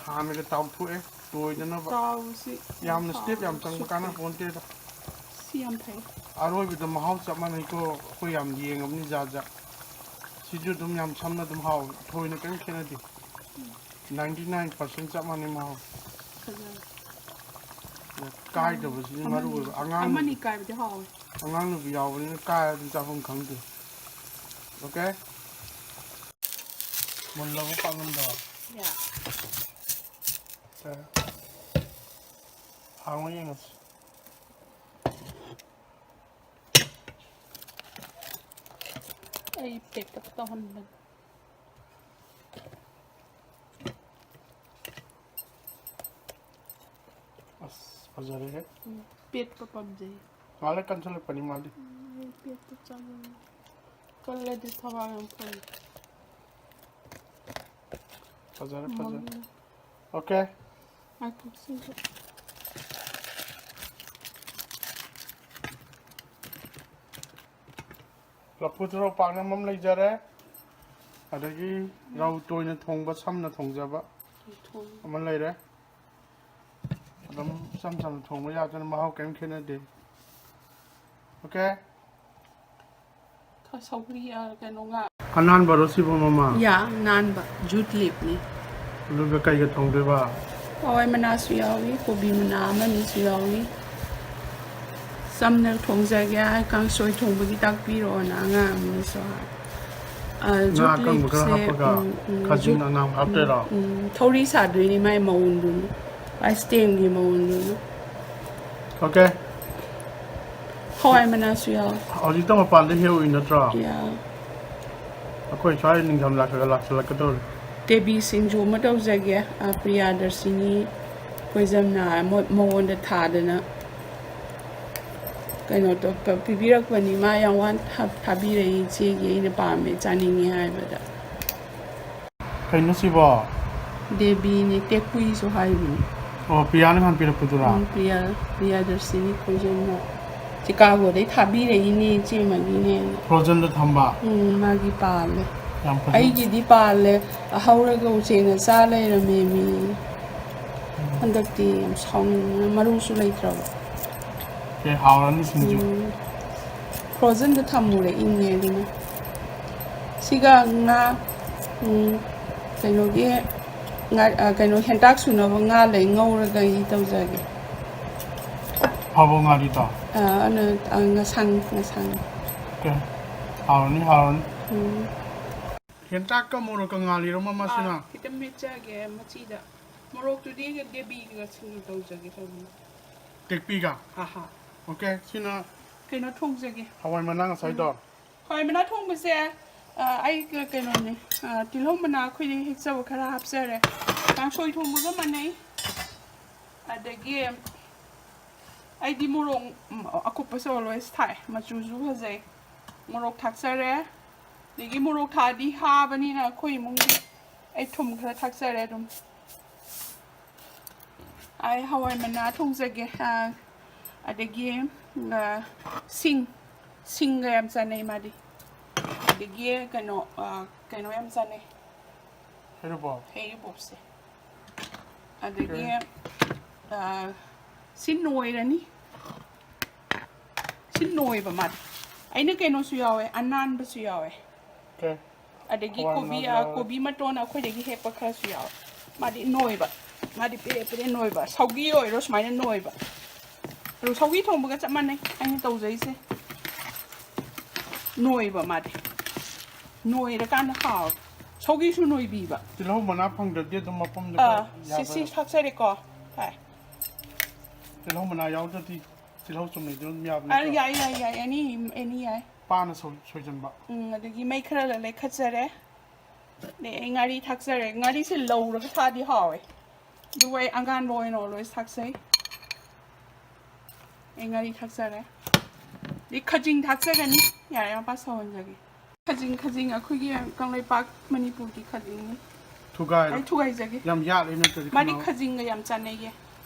ꯍꯥꯟꯅꯒ ꯇꯥꯎꯊꯣꯛꯑꯦ, ꯇꯣꯏꯗꯅꯕ꯫ ꯇꯥꯎꯕꯁꯤ ꯌꯥꯝꯅ step ꯌꯥꯝ ꯍꯥꯎꯅ ꯆꯪꯕ ꯁꯨꯞꯄꯦ꯫ ꯀꯥꯟꯅ ꯄꯣꯟꯇꯦꯗ꯫ ꯁꯤ ꯌꯥꯝ ꯐꯩ꯫ ꯑꯔꯣꯏꯕꯗ ꯃꯍꯥꯎ ꯆꯞ ꯃꯥꯟꯅꯩꯀꯣ, ꯑꯩꯈꯣꯏ ꯌꯥꯝ ꯌꯦꯡꯉꯕꯅꯤ ꯖꯥꯠ ꯖꯥꯠ꯫ ꯁꯤꯁꯨ ꯑꯗꯨꯝ ꯌꯥꯝ ꯁꯝꯅ ꯑꯗꯨꯝ ꯍꯥꯎꯋꯤ, ꯊꯣꯏꯅ ꯀꯔꯤꯝ ꯈꯦꯠꯅꯗꯦ꯫ Ninety nine percent ꯆꯞ ꯃꯥꯟꯅꯩ ꯃꯍꯥꯎ꯫ ꯐꯖꯔꯦ꯫ ꯀꯥꯏꯗꯕꯁꯤꯗꯤ ꯃꯔꯨ ꯑꯣꯏꯕ꯫ ꯑꯉꯥꯡ ꯑꯃꯅꯤ ꯀꯥꯏꯕꯗꯤ ꯍꯥꯎꯋꯦ꯫ ꯑꯉꯥꯡ ꯅꯨꯄꯤ ꯌꯥꯎꯕꯅꯤꯅ ꯀꯥꯏꯔꯗꯤ ꯆꯥꯐꯝ ꯈꯪꯗꯦ꯫ ꯑꯣꯀꯦ꯫ ꯃꯨꯜꯂꯕ ꯄꯥꯛꯅꯝꯗꯣ? ꯌꯥ꯫ ꯁꯦ꯫ ꯍꯥꯡꯉꯣ ꯌꯦꯡꯉꯁꯤ꯫ ꯑꯩ ꯄꯦꯛꯇ ꯇꯧꯍꯟꯕꯅꯤ꯫ ꯑꯁ, ꯐꯖꯔꯦꯍꯦ꯫ ꯎꯝ, ꯄꯦꯠꯄ ꯄꯥꯝꯖꯩ꯫ ꯃꯥꯂꯦ ꯀꯟꯁꯤꯜꯂꯛꯄꯅꯤ ꯃꯥꯗꯤ꯫ ꯎꯝ, ꯑꯩ ꯄꯦꯠꯄ ꯆꯥꯅꯤꯡꯉꯤ꯫ ꯀꯜꯂꯗꯤ ꯊꯕꯥꯛ ꯌꯥꯝ ꯐꯩ꯫ ꯐꯖꯔꯦ, ꯐꯖꯔꯦ꯫ ꯃꯨꯜꯂꯦ꯫ ꯑꯣꯀꯦ꯫ ꯉꯥꯏꯈꯣ, ꯁꯤꯁꯨ꯫ ꯂꯐꯨ ꯊꯔꯣ ꯄꯥꯛꯅꯝ ꯑꯃ ꯂꯩꯖꯔꯦ꯫ ꯑꯗꯒꯤ ꯔꯧ ꯇꯣꯏꯅ ꯊꯣꯡꯕ, ꯁꯝꯅ ꯊꯣꯡꯖꯕ ꯊꯣꯡ꯫ ꯑꯃ ꯂꯩꯔꯦ꯫ ꯑꯗꯨꯝ ꯏꯆꯝ ꯆꯝꯅ ꯊꯣꯡꯕ ꯌꯥꯗꯅ ꯃꯍꯥꯎ ꯀꯔꯤꯝ ꯈꯦꯠꯅꯗꯦ꯫ ꯑꯣꯀꯦ꯫ ꯈꯔ ꯁꯧꯒ꯭ꯔꯤ, ꯑ, ꯀꯩꯅꯣ ꯉꯥ꯫ ꯑꯅꯥꯟꯕꯔꯣ ꯁꯤꯕꯨ, ꯃꯃꯥ? ꯌꯥ, ꯅꯥꯟꯕ, ꯖꯨꯠ ꯂꯤꯞꯅꯤ꯫ ꯑꯗꯨꯒ ꯀꯩꯒ ꯊꯣꯡꯗꯣꯏꯕ? ꯍꯋꯥꯏ ꯃꯅꯥꯁꯨ ꯌꯥꯎꯏ, ꯀꯣꯕꯤ ꯃꯅꯥ ꯑꯃꯅꯤꯁꯨ ꯌꯥꯎꯏ꯫ ꯆꯝꯅ ꯊꯣꯡꯖꯒꯦ ꯍꯥꯏ ꯀꯥꯡꯁꯣꯏ ꯊꯣꯡꯕꯒꯤ ꯇꯥꯛꯄꯤꯔꯛꯑꯣꯅ ꯑꯉꯥꯡ ꯑꯃꯅꯁꯨ ꯍꯥꯏ꯫ ꯑ, ꯉꯥ ꯖꯨꯠ ꯑꯀꯪꯕ ꯈꯔ ꯂꯤꯞꯁꯦ, ꯍꯥꯞꯄꯒ ꯎꯝ, ꯎꯝ, ꯈꯥꯖꯤꯡ ꯖꯨꯠ, ꯑꯉꯥꯡ ꯎꯝ, ꯍꯥꯞꯇꯣꯏꯔꯣ? ꯎꯝ, ꯊꯧꯔꯤ ꯁꯥꯗꯣꯏꯅꯤ ꯃꯥꯏ ꯃꯑꯣꯡꯗꯨꯅ, ꯏꯁꯇꯦꯝꯒꯤ ꯃꯑꯣꯡꯗꯨꯅ꯫ ꯑꯣꯀꯦ꯫ ꯍꯋꯥꯏ ꯃꯅꯥꯁꯨ ꯌꯥꯎ꯫ ꯍꯧꯖꯤꯛꯇ ꯃꯄꯥꯟꯗ ꯍꯦꯛꯎꯏ ꯅꯠꯇ꯭ꯔꯣ? ꯌꯥ꯫ ꯑꯩꯈꯣꯏ ꯁ꯭ꯋꯥꯏ ꯅꯤꯡꯊꯝꯊꯥ ꯈꯔ ꯈꯔ ꯂꯥꯛꯁꯜꯂꯛꯀꯗꯧꯔꯦ꯫ ꯇꯦꯕꯤ ꯁꯤꯡꯖꯨ ꯑꯃ ꯇꯧꯖꯒꯦ꯫ ꯑ, ꯄ꯭ꯔꯤꯌꯥꯗꯔꯁꯤꯅꯤ ꯀꯣꯏꯖꯝꯅ ꯃꯣ-, ꯃꯉꯣꯟꯗ ꯊꯥꯗꯅ ꯀꯩꯅꯣ ꯇꯧ-, ꯄ-, ꯄꯤꯕꯤꯔꯛꯄꯅꯤ꯫ ꯃꯥ ꯌꯥꯝ ꯋꯥꯅ ꯊꯥ-, ꯊꯥꯕꯤꯔꯛꯏ ꯏꯆꯦꯒꯤ, ꯑꯩꯅ ꯄꯥꯝꯃꯦ, ꯆꯥꯅꯤꯡꯉꯦ ꯍꯥꯏꯕꯗ꯫ ꯀꯩꯅꯣ ꯁꯤꯕꯣ? ꯗꯦꯕꯤꯅꯤ, ꯇꯦꯛꯄꯨꯏꯁꯨ ꯍꯥꯏꯕꯅꯤ꯫ ꯑꯣ, ꯄ꯭ꯔꯤꯌꯥꯅ ꯅꯍꯥꯟ ꯄꯤꯔꯛꯄꯗꯨꯔꯥ? ꯎꯝ, ꯄ꯭ꯔꯤꯌꯥ, ꯄ꯭ꯔꯤꯌꯥꯗꯔꯁꯤꯅꯤ ꯀꯣꯏꯖꯝꯅ ꯆꯤꯀꯥꯒꯣꯗꯩ ꯊꯥꯕꯤꯔꯛꯏꯅꯦ ꯏꯆꯦ ꯑꯃꯒꯤꯅꯦꯅ꯫ Frozenꯗ ꯊꯝꯕ? ꯎꯝ, ꯃꯥꯒꯤ ꯄꯥꯜꯂꯦ꯫ ꯌꯥꯝ ꯐꯖꯩ꯫ ꯑꯩꯒꯤꯗꯤ ꯄꯥꯜꯂꯦ꯫ ꯑꯍꯧꯔꯒ ꯎꯆꯦꯛꯅ ꯆꯥ ꯂꯩꯔꯝꯃꯦ ꯃꯤ꯫ ꯎꯝ꯫ ꯍꯟꯗꯛꯇꯤ ꯌꯥꯝ ꯁꯥꯎꯅꯤꯡꯕꯅ ꯃꯔꯨꯁꯨ ꯂꯩꯇ꯭ꯔꯕ꯫ ꯑꯦ, ꯍꯥꯎꯔꯅꯤ ꯁꯤꯡꯖꯨ꯫ ꯎꯝ꯫ Frozenꯗ ꯊꯝꯃꯨꯔꯦ, ꯏꯪꯉꯦ ꯑꯗꯨꯅ꯫ ꯁꯤꯒ ꯉꯥ, ꯎꯝ, ꯀꯩꯅꯣꯒꯤ ꯉꯥ-, ꯑ, ꯀꯩꯅꯣ, ꯍꯦꯟꯇꯥꯛ ꯁꯨꯅꯕ ꯉꯥ ꯂꯩ, ꯉꯧꯔꯒ ꯑꯩ ꯇꯧꯖꯒꯦ꯫ ꯐꯕ ꯉꯥꯔꯤꯗꯣ꯫ ꯑ, ꯑꯅ ꯑ, ꯉꯁꯥꯡ ꯉꯁꯥꯡ꯫ Okay. ꯍꯥꯎꯔꯅꯤ, ꯍꯥꯎꯔꯅꯤ꯫ ꯎꯝ. ꯍꯦꯟꯇꯥꯛꯀ ꯃꯣꯔꯣꯛꯀ ꯉꯥꯜꯂꯤꯔꯣ ꯃꯃꯥꯁꯤꯅ? ꯑꯥ, ꯈꯤꯇꯪ ꯃꯦꯠꯆꯒꯦ ꯃꯆꯤꯗ꯫ ꯃꯣꯔꯣꯛꯇꯨꯗꯤ ꯗꯦꯕꯤꯒ ꯁꯤꯡꯖꯨ ꯇꯧꯖꯒꯦ ꯇꯧꯕꯅꯤ꯫ ꯇꯦꯛꯄꯤꯒ? ꯑꯍꯥ꯫ Okay, ꯁꯤꯅ ꯀꯩꯅꯣ ꯊꯣꯡꯖꯒꯦ꯫ ꯍꯋꯥꯏ ꯃꯅꯥ ꯉꯁꯥꯏꯗꯣ? ꯍꯋꯥꯏ ꯃꯅꯥ ꯊꯣꯡꯕꯁꯦ, ꯑ, ꯑꯩ ꯀ-, ꯀꯩꯅꯣꯅꯦ, ꯑ, ꯇꯤꯜꯍꯧ ꯃꯅꯥ ꯑꯩꯈꯣꯏꯗꯤ ꯍꯦꯛꯆꯕ ꯈꯔ ꯍꯥꯞꯆꯔꯦ꯫ ꯀꯥꯡꯁꯣꯏ ꯊꯣꯡꯕꯒ ꯃꯥꯟꯅꯩ꯫ ꯑꯗꯒꯤ ꯑꯩꯗꯤ ꯃꯣꯔꯣꯛ, ꯎꯝ, ꯑꯀꯨꯞꯄꯁꯨ always ꯊꯥꯛꯑꯦ꯫ ꯃꯆꯨꯁꯨ ꯐꯖꯩ꯫ ꯃꯣꯔꯣꯛ ꯊꯥꯛꯆꯔꯦ꯫ ꯑꯗꯒꯤ ꯃꯣꯔꯣꯛ ꯊꯥꯛꯑꯗꯤ ꯍꯥꯕꯅꯤꯅ ꯑꯩꯈꯣꯏ ꯏꯃꯨꯡꯗꯤ ꯑꯩ ꯊꯨꯝ ꯈꯔ ꯊꯥꯛꯆꯔꯦ ꯑꯗꯨꯝ꯫ ꯑꯩ ꯍꯋꯥꯏ ꯃꯅꯥ ꯊꯣꯡꯖꯒꯦ꯫ ꯑ, ꯑꯗꯒꯤ, ꯑ, ꯁꯤꯡ, ꯁꯤꯡꯒ ꯌꯥꯝ ꯆꯥꯅꯩ ꯃꯥꯗꯤ꯫ ꯑꯗꯒꯤ ꯀꯩꯅꯣ, ꯑ, ꯀꯩꯅꯣ ꯌꯥꯝ ꯆꯥꯅꯩ꯫ ꯍꯩꯔꯨꯕꯣꯞ? ꯍꯩꯔꯤꯕꯣꯞꯁꯦ꯫ ꯑꯗꯒꯤ, ꯑ, ꯁꯤ ꯅꯣꯏꯔꯅꯤ꯫ ꯁꯤ ꯅꯣꯏꯕ ꯃꯥꯗꯤ꯫ ꯑꯩꯅ ꯀꯩꯅꯣꯁꯨ ꯌꯥꯎꯋꯦ, ꯑꯅꯥꯟꯕꯁꯨ ꯌꯥꯎꯋꯦ꯫ Okay. ꯑꯗꯒꯤ ꯍꯋꯥꯏ ꯀꯣꯕꯤ, ꯃꯅꯥꯁꯨ ꯑ, ꯌꯥꯎꯔꯦ꯫ ꯀꯣꯕꯤ ꯃꯇꯣꯟ ꯑꯩꯈꯣꯏꯗꯒꯤ ꯍꯦꯛꯄ ꯈꯔꯁꯨ ꯌꯥꯎꯋꯦ꯫ ꯃꯥꯗꯤ ꯅꯣꯏꯕ꯫ ꯃꯥꯗꯤ ꯄꯦꯔꯦ ꯄꯦꯔꯦ ꯅꯣꯏꯕ꯫ ꯁꯧꯒꯤ ꯑꯣꯏꯔꯣ ꯁꯨꯃꯥꯏꯅ ꯅꯣꯏꯕ꯫ ꯑꯗꯨ ꯁꯧꯒꯤ ꯊꯣꯡꯕꯒ ꯆꯞ ꯃꯥꯟꯅꯩ ꯑꯩꯅ ꯇꯧꯖꯩꯁꯦ꯫ ꯅꯣꯏꯕ ꯃꯥꯗꯤ꯫ ꯅꯣꯏꯔꯀꯥꯟꯗ ꯍꯥꯎꯋꯦ꯫ ꯁꯧꯒꯤꯁꯨ ꯅꯣꯏꯕꯤꯕ꯫ ꯇꯤꯜꯍꯧ ꯃꯅꯥ ꯐꯪꯗ꯭ꯔꯗꯤ ꯑꯗꯨꯝ ꯃꯄꯨꯝꯗ ꯑꯥ, ꯌꯥꯕ ꯁꯤ, ꯁꯤ ꯅꯠꯇ꯭ꯔꯣ? ꯊꯥꯛꯆꯔꯦꯀꯣ꯫ ꯍꯥꯏ꯫ ꯇꯤꯜꯍꯧ ꯃꯅꯥ ꯌꯥꯎꯗ꯭ꯔꯗꯤ ꯇꯤꯜꯍꯧ ꯆꯨꯝꯅꯩꯗꯤ ꯑꯗꯨꯝ ꯌꯥꯕ ꯑꯥ, ꯅꯠꯇ꯭ꯔꯣ? ꯌꯥꯏ, ꯌꯥꯏ, ꯌꯥꯏ, ꯑꯦꯅꯤ, ꯑꯦꯅꯤ ꯌꯥꯏ꯫ ꯄꯥꯅ ꯁꯣꯏ-, ꯁꯣꯏꯖꯟꯕ꯫ ꯎꯝ, ꯑꯗꯒꯤ ꯃꯩ ꯈꯔ ꯂꯩꯈꯠꯆꯔꯦ꯫ ꯑꯗꯩ ꯑꯩ ꯉꯥꯔꯤ ꯊꯥꯛꯆꯔꯦ꯫ ꯉꯥꯔꯤꯁꯦ ꯂꯧꯔꯒ ꯊꯥꯛꯑꯗꯤ ꯍꯥꯎꯋꯦ꯫ ꯑꯗꯨꯕꯨ ꯑꯩ ꯑꯉꯥꯟꯕ ꯑꯣꯏꯅ always ꯊꯥꯛꯆꯩ꯫ ꯑꯩ ꯉꯥꯔꯤ ꯊꯥꯛꯆꯔꯦ꯫ ꯑꯗꯩ ꯈꯖꯤꯡ ꯊꯥꯛꯆꯒꯅꯤ꯫ ꯌꯥꯔꯦ, ꯃꯄꯥ ꯁꯧꯍꯟꯖꯒꯦ꯫ ꯈꯖꯤꯡ, ꯈꯖꯤꯡ ꯑꯩꯈꯣꯏꯒꯤ ꯀꯪꯂꯩꯄꯥꯛ ꯃꯅꯤꯄꯨꯔꯒꯤ ꯈꯖꯤꯡꯅꯤ꯫ ꯊꯨꯒꯥꯏꯔꯣ꯫ ꯑꯩ ꯊꯨꯒꯥꯏꯖꯒꯦ꯫ ꯌꯥꯝ ꯌꯥꯠꯂꯦ ꯅꯠꯇ꯭ꯔꯗꯤ ꯃꯥꯗꯤ ꯈꯅꯥꯎ-, ꯈꯖꯤꯡꯒ ꯌꯥꯝ ꯆꯥꯟꯅꯩꯌꯦ꯫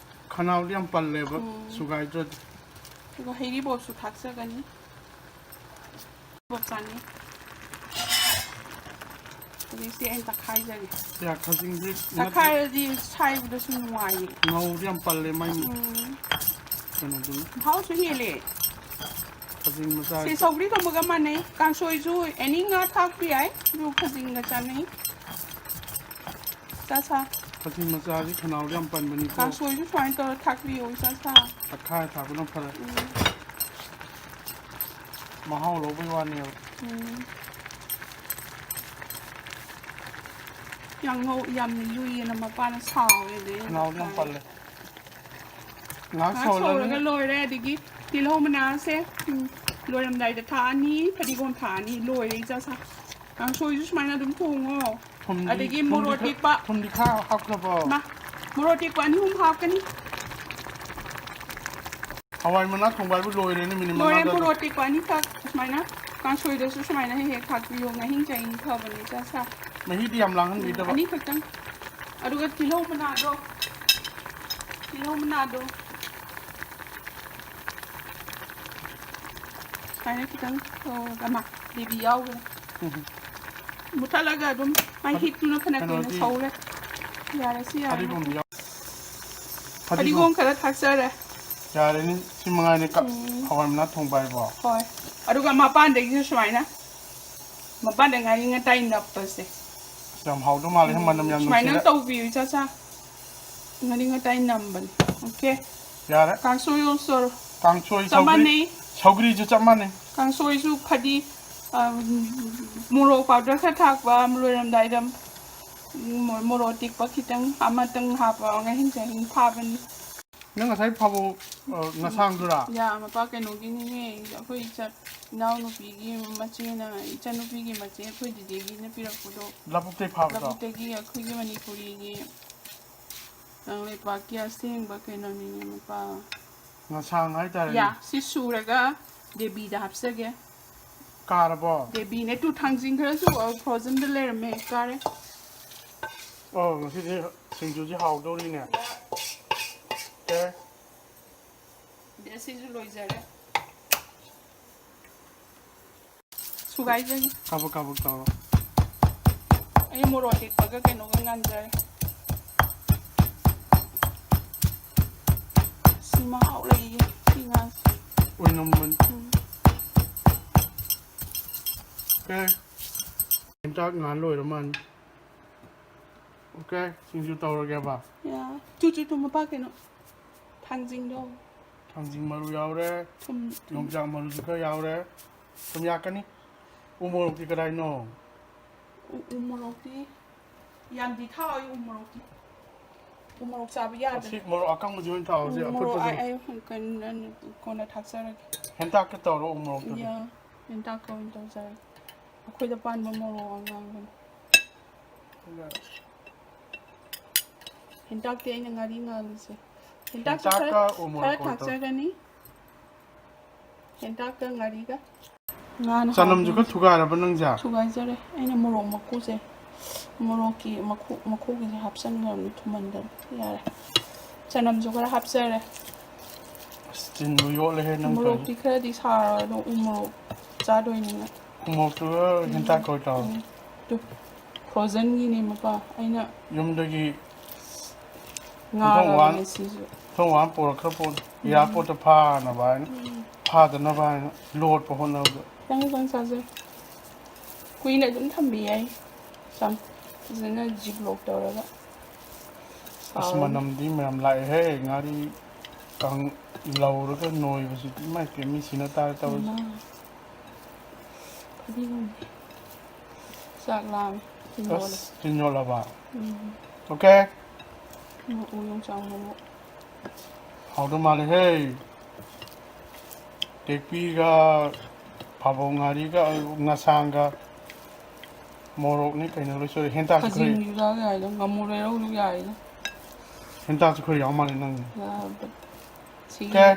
ꯈꯅꯥꯎꯗꯤ ꯌꯥꯝ ꯄꯜꯂꯦꯕ, ꯎꯝ꯫ ꯁꯨꯒꯥꯏꯗ꯭ꯔꯗꯤ꯫ ꯑꯗꯨꯒ ꯍꯩꯔꯤꯕꯣꯞꯁꯨ ꯊꯥꯛꯆꯒꯅꯤ꯫ ꯕꯣꯞ ꯆꯥꯅꯤ꯫ ꯍꯧꯖꯤꯛꯁꯦ ꯑꯩꯅ ꯇꯛꯈꯥꯏꯖꯒꯦ꯫ ꯌꯥ, ꯈꯖꯤꯡꯁꯦ ꯇꯛꯈꯥꯏꯔꯗꯤ ꯁꯥꯏꯕꯗꯁꯨ ꯅꯨꯡꯉꯥꯏꯌꯦ꯫ ꯉꯧꯗꯤ ꯌꯥꯝ ꯄꯜꯂꯦ ꯃꯥꯏ ꯎꯝ꯫ ꯀꯩꯅꯣꯗꯨꯅ꯫ ꯃꯍꯥꯎꯁꯨ ꯍꯦꯜꯂꯦ꯫ ꯈꯖꯤꯡ ꯃꯆꯥ ꯁꯤ ꯁꯧꯒ꯭ꯔꯤ ꯊꯣꯡꯕꯒ ꯃꯥꯟꯅꯩ꯫ ꯀꯥꯡꯁꯣꯏꯁꯨ ꯑꯦꯅꯤ ꯉꯥ ꯊꯥꯛꯄ ꯌꯥꯏ꯫ ꯑꯗꯨ ꯈꯖꯤꯡꯒ ꯆꯥꯅꯩ꯫ ꯆꯥ ꯁꯥ꯫ ꯈꯥꯖꯤꯡ ꯃꯆꯥꯁꯤ ꯈꯅꯥꯎꯗ ꯌꯥꯝ ꯄꯟꯕꯅꯤꯀꯣ꯫ ꯀꯥꯡꯁꯣꯏꯁꯨ ꯁꯨꯃꯥꯏꯅ ꯇꯧꯔ ꯊꯥꯛꯄꯤꯌꯣ, ꯏꯆꯥ ꯁꯥ꯫ ꯇꯛꯈꯥꯏꯔ ꯊꯥꯛꯄꯅ ꯐꯔꯦ꯫ ꯎꯝ꯫ ꯃꯍꯥꯎ ꯂꯧꯕꯩ ꯋꯥꯅꯦꯕ꯫ ꯎꯝ꯫ ꯌꯥꯝ ꯉꯧ-, ꯌꯥꯝꯅ ꯌꯨꯏꯌꯦꯅ ꯃꯄꯥꯅ ꯁꯥꯎꯋꯦ ꯑꯗꯩ ꯈꯅꯥꯎꯗ ꯌꯥꯝ ꯄꯜꯂꯦ꯫ ꯉꯥꯏꯍꯥꯛ ꯉꯥꯏꯍꯥꯛ ꯁꯧꯍꯜꯂꯅꯤ꯫ ꯁꯧꯔꯒ ꯂꯣꯏꯔꯦ꯫ ꯑꯗꯒꯤ ꯇꯤꯜꯍꯧ ꯃꯅꯥꯁꯦ, ꯎꯝ, ꯂꯣꯏꯔꯝꯗꯥꯏꯗ ꯊꯥꯛꯑꯅꯤ, ꯐꯗꯤꯒꯣꯝ ꯊꯥꯛꯑꯅꯤ, ꯂꯣꯏꯔꯦ ꯏꯆꯥ ꯁꯥ꯫ ꯀꯥꯡꯁꯣꯏꯁꯨ ꯁꯨꯃꯥꯏꯅ ꯑꯗꯨꯝ ꯊꯣꯡꯉꯣ꯫ ꯊꯨꯝꯗꯤ, ꯑꯗꯒꯤ ꯊꯨꯝꯗꯤ ꯃꯣꯔꯣꯛ ꯈꯔ, ꯑꯇꯦꯛꯄ꯫ ꯊꯨꯝꯗꯤ ꯈꯔ ꯍꯥꯞꯈ꯭ꯔꯕꯣ? ꯃꯥ, ꯃꯣꯔꯣꯛ ꯑꯇꯦꯛꯄ ꯑꯅꯤ ꯑꯍꯨꯝ ꯍꯥꯞꯀꯅꯤ꯫ ꯍꯋꯥꯏ ꯃꯅꯥ ꯊꯣꯡꯕ ꯍꯥꯏꯕꯨ ꯂꯣꯏꯔꯦꯅꯦ, ꯃꯤꯅꯤꯠ ꯂꯣꯏꯔꯦ, ꯃꯉꯥꯗ ꯑꯗꯨꯝ꯫ ꯃꯣꯔꯣꯛ ꯑꯇꯦꯛꯄ ꯑꯅꯤꯈꯛ ꯁꯨꯃꯥꯏꯅ ꯀꯥꯡꯁꯣꯏꯗꯁꯨ ꯁꯨꯃꯥꯏꯅ ꯍꯦꯛ ꯍꯦꯛ ꯊꯥꯛꯄꯤꯌꯣ, ꯉꯥꯍꯤꯡ ꯆꯥꯍꯤꯡ ꯐꯕꯅꯦ ꯏꯆꯥ ꯁꯥ꯫ ꯃꯍꯤꯗꯤ ꯌꯥꯝ ꯂꯥꯡꯍꯟꯕꯤꯗꯕ꯫ ꯑꯅꯤꯈꯛꯇꯪ꯫ ꯑꯗꯨꯒ ꯇꯤꯜꯍꯧ ꯃꯅꯥꯗꯣ, ꯇꯤꯜꯍꯧ ꯃꯅꯥꯗꯣ ꯁꯨꯃꯥꯏꯅ ꯈꯤꯇꯪ ꯇꯧꯔꯒ, ꯃꯥ, ꯕꯦꯕꯤ ꯌꯥꯎꯈ꯭ꯔꯦ꯫ ꯎꯝ꯫ ꯃꯨꯊꯠꯂꯒ ꯑꯗꯨꯝ ꯃꯥꯏ ꯐꯗꯤ-, ꯍꯤꯠꯇꯨꯅ ꯐꯅ ꯀꯨꯏꯅ ꯀꯩꯅꯣꯗꯤ ꯁꯧꯔꯦ꯫ ꯌꯥꯔꯦ, ꯁꯤ ꯌꯥꯔꯦ꯫ ꯐꯗꯤꯒꯣꯝꯗꯤ ꯌꯥꯎ-, ꯐꯗꯤꯒꯣꯝ꯫ ꯐꯗꯤꯒꯣꯝ ꯈꯔ ꯊꯥꯛꯆꯔꯦ꯫ ꯌꯥꯔꯦꯅꯦ, ꯁꯤ ꯃꯉꯥꯏꯅꯦ ꯀ-, ꯎꯝ꯫ ꯍꯋꯥꯏ ꯃꯅꯥ ꯊꯣꯡꯕ ꯍꯥꯏꯕꯣ꯫ ꯍꯣꯏ꯫ ꯑꯗꯨꯒ ꯃꯄꯥꯟꯗꯒꯤꯁꯨ ꯁꯨꯃꯥꯏꯅ, ꯃꯄꯥꯟꯗ ꯉꯥꯔꯤ ꯉꯇꯥꯏ ꯅꯞꯄꯁꯦ꯫ ꯑꯁ, ꯌꯥꯝ ꯍꯥꯎꯗꯧ ꯃꯥꯜꯂꯦ, ꯎꯝ, ꯃꯅꯝ ꯌꯥꯝ ꯁꯨꯃꯥꯏꯅ ꯅꯨꯡꯁꯤꯔꯦ꯫ ꯇꯧꯕꯤꯌꯨ, ꯏꯆꯥ ꯁꯥ꯫ ꯉꯥꯔꯤ ꯉꯇꯥꯏ ꯅꯝꯕꯅꯤ꯫ ꯑꯣꯀꯦ꯫ ꯌꯥꯔꯦ꯫ ꯀꯥꯡꯁꯣꯏ ꯑꯣꯜꯁꯣꯔ꯫ ꯀꯥꯡꯁꯣꯏ, ꯆꯞ ꯁꯧꯒ꯭ꯔꯤ, ꯃꯥꯟꯅꯩ꯫ ꯁꯧꯒ꯭ꯔꯤꯁꯨ ꯆꯞ ꯃꯥꯟꯅꯩ꯫ ꯀꯥꯡꯁꯣꯏꯁꯨ ꯐꯗꯤ, ꯑ, ꯃꯣꯔꯣꯛ ꯄꯥꯎꯗꯔ ꯈꯔ ꯊꯥꯛꯄ, ꯂꯣꯏꯔꯝꯗꯥꯏꯗ ꯃꯣ-, ꯃꯣꯔꯣꯛ ꯑꯇꯦꯛꯄ ꯈꯤꯇꯪ ꯑꯃꯇꯪ ꯍꯥꯞꯄ, ꯉꯥꯍꯤꯡ ꯆꯥꯍꯤꯡ ꯐꯥꯕꯅꯤ꯫ ꯅꯪ ꯉꯁꯥꯏ ꯐꯥꯕꯧ, ꯑ, ꯉꯁꯥꯡꯗꯨꯔꯥ? ꯌꯥ, ꯃꯄꯥ ꯀꯩꯅꯣꯒꯤꯅꯤꯅꯦ, ꯑꯩꯈꯣꯏ ꯏꯆꯥ, ꯏꯅꯥꯎꯅꯨꯄꯤꯒꯤ ꯃꯆꯦꯅ, ꯏꯆꯟꯅꯨꯄꯤꯒꯤ ꯃꯆꯦ ꯑꯩꯈꯣꯏ ꯗꯤꯗꯤꯒꯤꯅ ꯄꯤꯔꯛꯄꯗꯣ꯫ ꯂꯧꯕꯨꯛꯇꯩ ꯐꯥꯕꯗꯣ? ꯂꯧꯕꯨꯛꯇꯒꯤ ꯑꯩꯈꯣꯏꯒꯤ ꯃꯅꯤꯄꯨꯔꯤꯒꯤ ꯀꯪꯂꯩꯄꯥꯛꯀꯤ ꯑꯁꯦꯡꯕ ꯀꯩꯅꯣꯅꯤꯅꯦ ꯃꯄꯥ꯫ ꯉꯁꯥꯡ ꯍꯥꯏꯇꯥꯔꯦꯅꯦ꯫ ꯌꯥ, ꯁꯤ ꯁꯨꯔꯒ ꯗꯦꯕꯤꯗ ꯍꯥꯞꯆꯒꯦ꯫ ꯀꯥꯔꯕꯣ? ꯗꯦꯕꯤꯅꯦ, ꯇꯨ ꯊꯥꯡꯖꯤꯡ ꯈꯔꯁꯨ, ꯑ, frozenꯗ ꯂꯩꯔꯝꯃꯦ, ꯀꯥꯔꯦ꯫ ꯑꯣ, ꯉꯁꯤꯗꯤ ꯁꯤꯡꯖꯨꯁꯤ ꯍꯥꯎꯗꯧꯔꯤꯅꯦ꯫ ꯌꯥ꯫ ꯑꯣꯀꯦ꯫ ꯗꯦ, ꯁꯤꯁꯨ ꯂꯣꯏꯖꯔꯦ꯫ ꯁꯨꯒꯥꯏꯖꯒꯦ꯫ ꯀꯥꯕꯛ ꯀꯥꯕꯛ ꯇꯧꯔꯣ꯫ ꯑꯩ ꯃꯣꯔꯣꯛ ꯑꯇꯦꯛꯄꯒ ꯀꯩꯅꯣꯒ ꯉꯥꯟꯖꯔꯦ꯫ ꯁꯤ ꯃꯍꯥꯎ ꯂꯩꯌꯦ, ꯁꯤ ꯉꯥꯁꯦ꯫ ꯑꯣꯏꯅꯝꯕꯅꯤ꯫ ꯎꯝ꯫ ꯑꯣꯀꯦ꯫ ꯆꯥꯛ ꯉꯥꯟ ꯂꯣꯏꯔ ꯃꯥꯜꯂꯦ꯫ Okay, ꯁꯤꯡꯖꯨ ꯇꯧꯔꯒꯦꯕ꯫ ꯌꯥ꯫ ꯆꯨ ꯆꯨ ꯊꯨꯝ ꯃꯄꯥ ꯀꯩꯅꯣ? ꯊꯥꯡꯖꯤꯡꯗꯣ꯫ ꯊꯥꯡꯖꯤꯡ ꯃꯔꯨ ꯌꯥꯎꯔꯦ, ꯊꯨꯝ ꯊꯨꯝ꯫ ꯌꯣꯡꯆꯥꯛ ꯃꯔꯨꯁꯨ ꯈꯔ ꯌꯥꯎꯔꯦ꯫ ꯊꯨꯝ ꯌꯥꯛꯀꯅꯤ꯫ ꯎ ꯃꯣꯔꯣꯛꯇꯤ ꯀꯗꯥꯏꯅꯣ? ꯎ ꯎ ꯃꯣꯔꯣꯛꯇꯤ ꯌꯥꯝꯗꯤ ꯊꯥꯛꯑꯣꯏ ꯎ ꯃꯣꯔꯣꯛꯇꯤ꯫ ꯎ ꯃꯣꯔꯣꯛ ꯆꯥꯕ ꯌꯥꯗꯕꯅꯤ꯫ ꯑꯁꯤ ꯃꯣꯔꯣꯛ ꯑꯀꯪꯕꯁꯤ ꯑꯣꯏꯅ ꯊꯥꯛꯑꯣꯁꯦ꯫ ꯎ ꯃꯣꯔꯣꯛ ꯑꯐꯨꯠꯄꯗꯨ꯫ ꯑꯩ ꯀꯩꯅꯣ ꯀꯣꯟꯅ ꯊꯥꯛꯆꯔꯒꯦ꯫ ꯍꯦꯟꯇꯥꯛꯀ ꯇꯧꯔꯣ ꯎ ꯃꯣꯔꯣꯛꯇꯨꯗꯤ꯫ ꯌꯥ꯫ ꯍꯦꯟꯇꯥꯛꯀ ꯑꯣꯏꯅ ꯇꯧꯖꯔꯒꯦ꯫ ꯑꯩꯈꯣꯏꯗ ꯄꯥꯟꯕ ꯃꯣꯔꯣꯛ ꯑꯉꯥꯡꯕꯅꯤ꯫ ꯑꯗꯨꯒ ꯍꯦꯟꯇꯥꯛꯇꯤ ꯑꯩꯅ ꯉꯥꯔꯤ ꯉꯥꯜꯂꯤꯁꯦ꯫ ꯍꯦꯟꯇꯥꯛꯁꯨ ꯍꯦꯟꯇꯥꯛꯀ ꯈꯔ ꯎ ꯃꯣꯔꯣꯛ ꯈꯔ ꯀꯣꯠꯇꯣ꯫ ꯊꯥꯛꯆꯒꯅꯤ꯫ ꯍꯦꯟꯇꯥꯛꯀ ꯉꯥꯔꯤꯒ꯫ ꯉꯥꯅ ꯆꯅꯝꯁꯨ ꯍꯥꯎꯕꯅꯤ꯫ ꯈꯔ ꯊꯨꯒꯥꯏꯔꯕ ꯅꯪꯁꯦ? ꯊꯨꯒꯥꯏꯖꯔꯦ꯫ ꯑꯩꯅ ꯃꯣꯔꯣꯛ ꯃꯀꯨꯁꯦ, ꯃꯣꯔꯣꯛꯀꯤ ꯃꯈꯨ ꯃꯈꯨꯒꯤꯁꯦ ꯍꯥꯞꯆꯤꯟꯈ꯭ꯔꯕꯅꯤ ꯊꯨꯝꯍꯟꯗꯅ꯫ ꯌꯥꯔꯦ꯫ ꯆꯅꯝꯁꯨ ꯈꯔ ꯍꯥꯞꯆꯔꯦ꯫ ꯑꯁ, ꯆꯤꯟꯕꯨ ꯌꯣꯠꯂꯦꯍꯦ ꯅꯪ ꯃꯣꯔꯣꯛꯇꯤ ꯈꯔꯗꯤ ꯁꯥꯔ ꯑꯗꯣ ꯎ ꯃꯣꯔꯣꯛ ꯆꯥꯗꯣꯏꯅꯤꯅ꯫ ꯎ ꯃꯣꯔꯣꯛꯇꯨꯒ ꯍꯦꯟꯇꯥꯛ ꯀꯧꯇꯥꯎ꯫ ꯎꯝ꯫ ꯇꯨ, ꯐ꯭ꯔꯣꯖꯟꯒꯤꯅꯦ ꯃꯄꯥ꯫ ꯑꯩꯅ ꯌꯨꯝꯗꯒꯤ ꯉꯥꯔꯕꯅꯦ ꯁꯤꯁꯨ꯫ ꯊꯣꯡ ꯋꯥꯟ ꯄꯨꯔꯛꯈ꯭ꯔ ꯄꯣꯠꯅꯤ꯫ ꯏꯌꯥꯔꯄꯣꯔꯠꯇ ꯐꯥꯅꯕ ꯍꯥꯏꯅ, ꯐꯥꯗꯅꯕ ꯍꯥꯏꯅ ꯂꯣꯠꯄ ꯍꯣꯠꯅꯕꯗ꯫ ꯈꯤꯇꯪ ꯈꯤꯇꯪ ꯆꯥꯖꯩ꯫ ꯀꯨꯏꯅ ꯑꯗꯨꯝ ꯊꯝꯕ ꯌꯥꯏ꯫ ꯆꯝ-, ꯐꯖꯅ ꯖꯤꯞ ꯂꯣꯛ ꯇꯧꯔꯒ꯫ ꯑꯁ, ꯍꯥꯎꯔꯅꯤ꯫ ꯃꯅꯝꯗꯤ ꯃꯌꯥꯝ ꯂꯥꯛꯑꯦꯍꯦ꯫ ꯉꯥꯔꯤ ꯀꯪ-, ꯂꯧꯔꯒ ꯅꯣꯏꯕꯁꯤꯗꯤ ꯏꯃꯥꯏ ꯄꯦꯝꯃ, ꯃꯤ ꯁꯤꯅ ꯇꯥꯔꯦ ꯇꯧꯔꯤꯁꯦ꯫ ꯏꯃꯥ꯫ ꯐꯗꯤꯒꯣꯝꯗꯤ꯫ ꯆꯥꯛ ꯂꯥꯝꯃꯦ꯫ ꯆꯤꯟ ꯌꯣꯠꯂꯦ꯫ ꯑꯁ, ꯆꯤꯟ ꯌꯣꯠꯂꯕ? ꯎꯝ꯫ Okay꯫ ꯎ ꯌꯣꯡꯆꯥꯛ ꯃꯔꯨ꯫ ꯍꯥꯎꯗꯧ ꯃꯥꯜꯂꯦꯍꯦ꯫ ꯇꯦꯛꯄꯤꯒ, ꯐꯥꯕꯧ ꯉꯥꯔꯤꯒ, ꯉꯁꯥꯡꯒ, ꯃꯣꯔꯣꯛꯅꯤ ꯀꯩꯅꯣ ꯂꯣꯏ ꯁꯨꯔꯦ꯫ ꯍꯦꯟꯇꯥꯛꯁꯨ ꯈꯔ, ꯈꯥꯖꯤꯡꯁꯨ ꯌꯥꯎ ꯌꯥꯏꯗ, ꯉꯥꯃꯨ ꯂꯩꯔꯧꯁꯨ ꯌꯥꯏꯗ꯫ ꯍꯦꯟꯇꯥꯛꯁꯨ ꯈꯔ ꯌꯥꯎ ꯃꯥꯜꯂꯦ ꯅꯪ꯫ ꯌꯥꯕ-, ꯁꯤꯒꯤ Okay꯫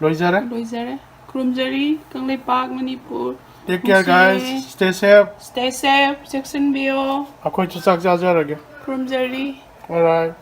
ꯂꯣꯏꯖꯔꯦ꯫ ꯂꯣꯏꯖꯔꯦ꯫ ꯈꯨꯔꯨꯝꯖꯔꯤ Kangleipak Manipur. Take care, guys. ꯅꯨꯡꯁꯤꯌꯦ꯫ Stay safe. Stay safe, ꯆꯦꯛꯁꯤꯟꯕꯤꯌꯣ꯫ ꯑꯩꯈꯣꯏꯁꯨ ꯆꯥꯛ ꯆꯥꯖꯔꯒꯦ꯫ ꯈꯨꯔꯨꯝꯖꯔꯤ꯫ Alright꯫